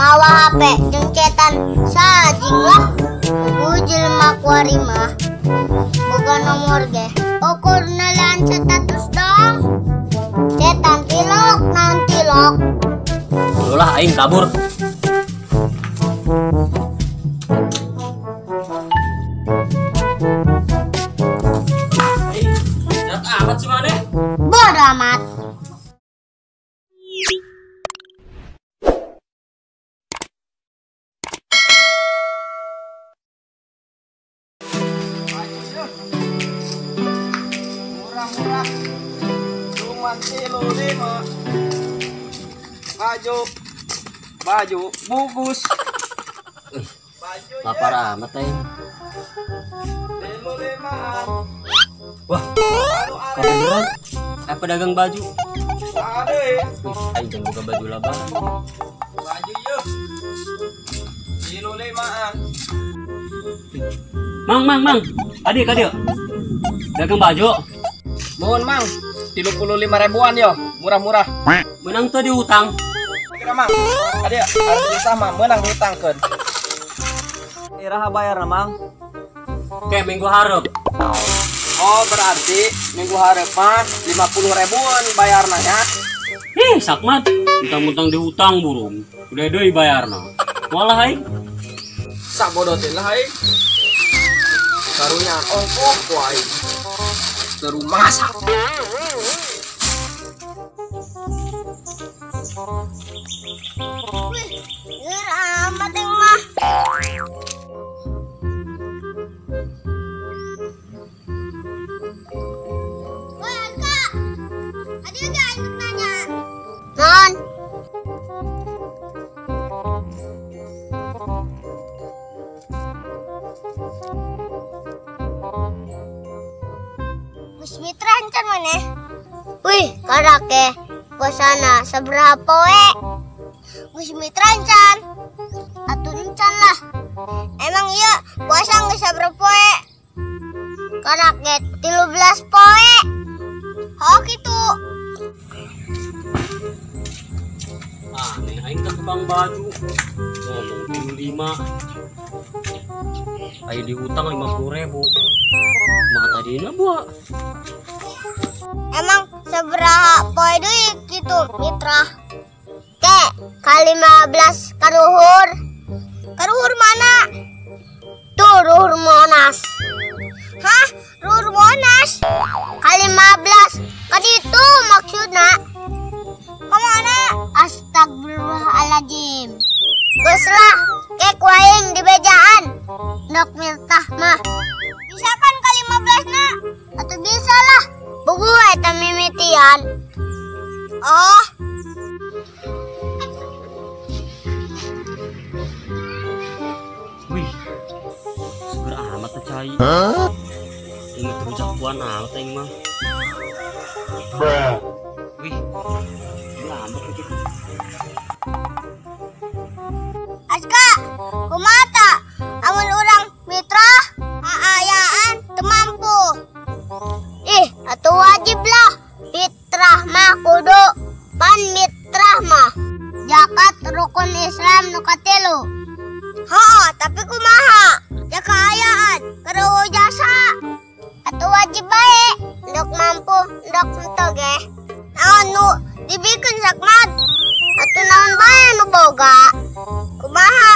Mawa HP jeung cetan sajing lah. Puguh jelema kuari mah boga nomor ge. Ukur nelan status dong. Cetan tilok naon tilok. Ulah aing kabur. Jahat amat sih maneh. Bodo amat. Murah-murah. Cuman 35. Baju. Baju bungkus. Baju lapar amat aing. 35-an. Wah, kebeneran pedagang baju. Ada. Wih, aing jangan buka baju lebaran. Baju yeuh. 35-an. Mang, mang, mang. Adik, adik. Dagang baju. Mohon mang, 35 ribuan yo, murah-murah. Menang tuh diutang. Kira mang, adik, harus sama menang diutangkeun. Iraha bayar mang. Oke, minggu hareup. Oh, berarti minggu hareup mah 50 ribuan bayarna ya. Ih, sakmat. Utang-utang diutang burung. Udah deui bayarna. Walah aing. Sabodo teh lah aing. Karunya ongkoh ku aing. Ke rumah sakit. Wih, ngeur amat yang mah. Woi, Alka. Ada gak aing nanya? Non. Geus mitra encan maneh? Wih, karake puasana sabaraha poe? Geus mitra encan. Atuh encan lah. Emang iya puasa geus sabaraha poe? Karake 13 poe. Oh kitu. Aneh aing ke tukang baju. Ngomong 35. Ayo dihutang 50.000. Mah tadina buah. Emang sabaraha poe deui kitu mitra? Ke kali 15 karuhur. Karuhur mana? Tuh ruhur Monas. Hah? Ruhur Monas? Kali 15 kaditu maksudna. Kemana? Astagfirullahaladzim. Geus lah, kek waing di bejaan. Ndok mirtah mah. Bisa kan kali 15 na? Atau bisa lah. Buku eta mimitian. Oh. Wih. Seger amat teh cai. Ingat rujak buan amat aing mah. Bruh. Wih. Gila amat gitu. Aska, kumaha ta? Amun urang mitra aayaan teu mampu. Ih, atuh wajib lah. Fitrah mah kudu pan mitrah mah. Zakat rukun Islam nu katilu. Heuh, tapi kumaha? Ya kaayaan, keur jasa. Atuh wajib bae, ndok mampu, ndok henteu ge. Naon nu dibikeun sakmat? Atuh naon bae nu boga? Kumaha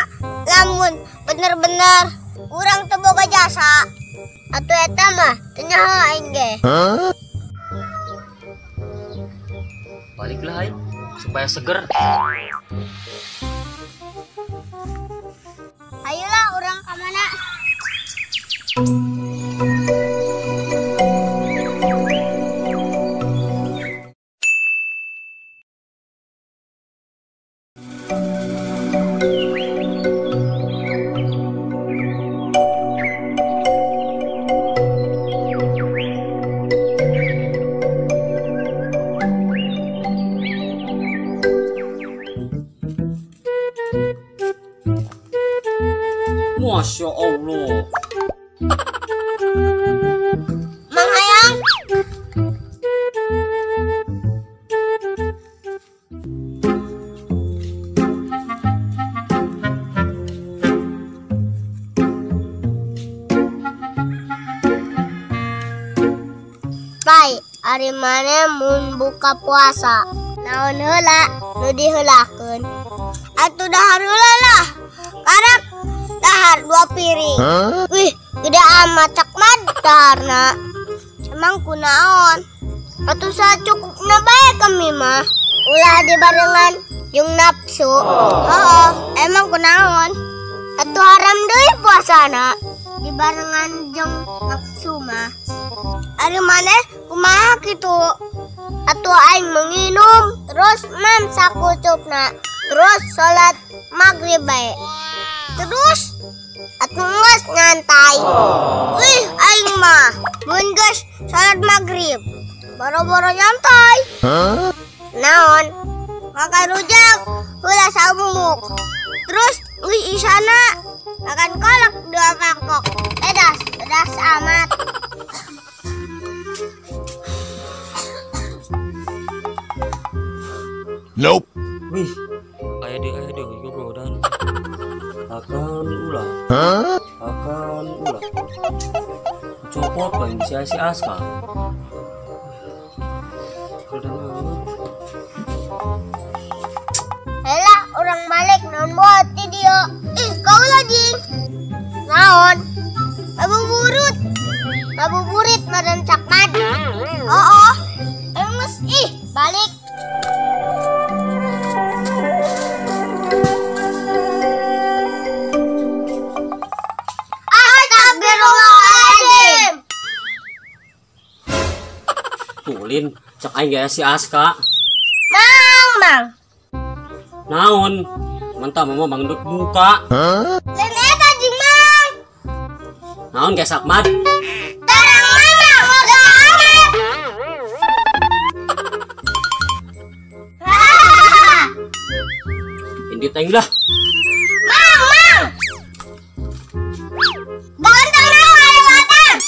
lamun bener-bener urang teu boga jasa? Atuh eta mah teu nyaho aing ge. Baliklah aing supaya seger. Ayolah urang ka mana? Masya Allah. Mang Hayang. Ari maneh mun buka puasa, naon heula nu diheulakeun? Atuh dahar heula lah. Karak dahar 2 piring. Wih, gede amat cak mad daharna. Emang kunaon? Atuh sacukupna bae kami mah. Ulah dibarengan jeung nafsu. Heeh, emang kunaon? Atuh haram deui puasana dibarengan jeung nafsu mah. Ari maneh kumaha kitu? Atuh aing menginum, terus mam sakucupna, terus salat maghrib bae. Terus atuh geus nyantai. Wih, aing mah mun geus salat maghrib boro-boro nyantai. Naon? Makan rujak heula sabunguk. Terus wih isana makan kolak 2 mangkok. Pedas, pedas amat. Nope. Wih, aya deui gogodan. Akan ulah. Akan ulah. Copot paling si Aska. Godan amat. Helah, orang balik naon buat di dia. Ih, kau lagi. Naon? Ngabuburit. Ngabuburit meren cak mad. Oh. Emus ih, balik. Astagfirullahaladzim. Tulin, cak aing gaya si Aska. Mang, mang. Naon? Mantap mama bang duk buka. Lain eta jeung mang. Naon geus Ahmad? Tarang mama boga amat. Indit aing lah. Mang, mang. Ganteng naon ada batang.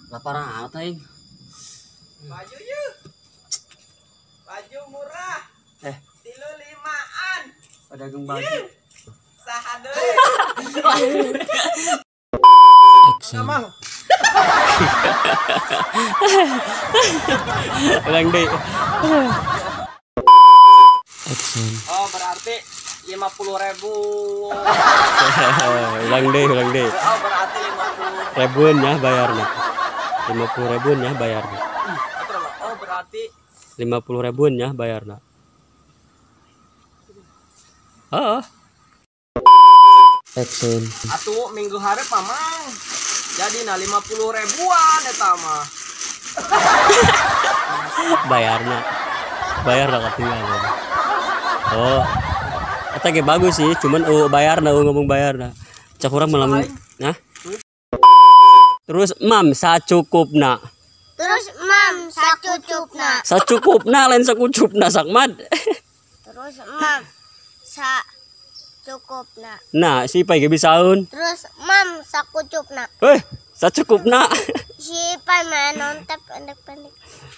Lapar amat aing. Baju yuk. Baju murah. 35-an. Pedagang baju. Saha deui. Action. Ulang deui. Action. Oh, berarti 50.000. Ulang deui, ulang deui. Oh, berarti 50 ribuan ya bayarnya. 50 ribuan ya bayarnya. Oh, berarti 50 ribuan ya bayarnya. Heeh. Action. Atuh minggu hareup mamang. Jadi nah 50 ribuan eta mah. Bayarnya. Bayar lah ketinggalan. Oh. Eta ge bagus sih, cuman bayarna ngomong bayarna. Cak urang malam. Nah. Terus mam sacukupna. Terus mam sacucupna. Sacukupna lain sakucupna sakmad. Terus mam sacukupna. Nah, si Pai ge bisaeun. Terus mam sakucupna. Sacukupna. Si Pai mah nonton pendek-pendek.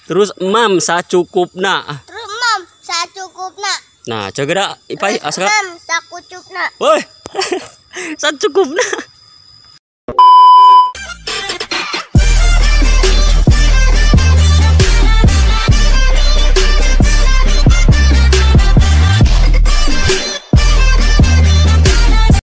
Terus mam sacukupna. Terus mam sacukupna. Nah, coba Ipai asal. Mam sakucupna. Woi. Sacukupna.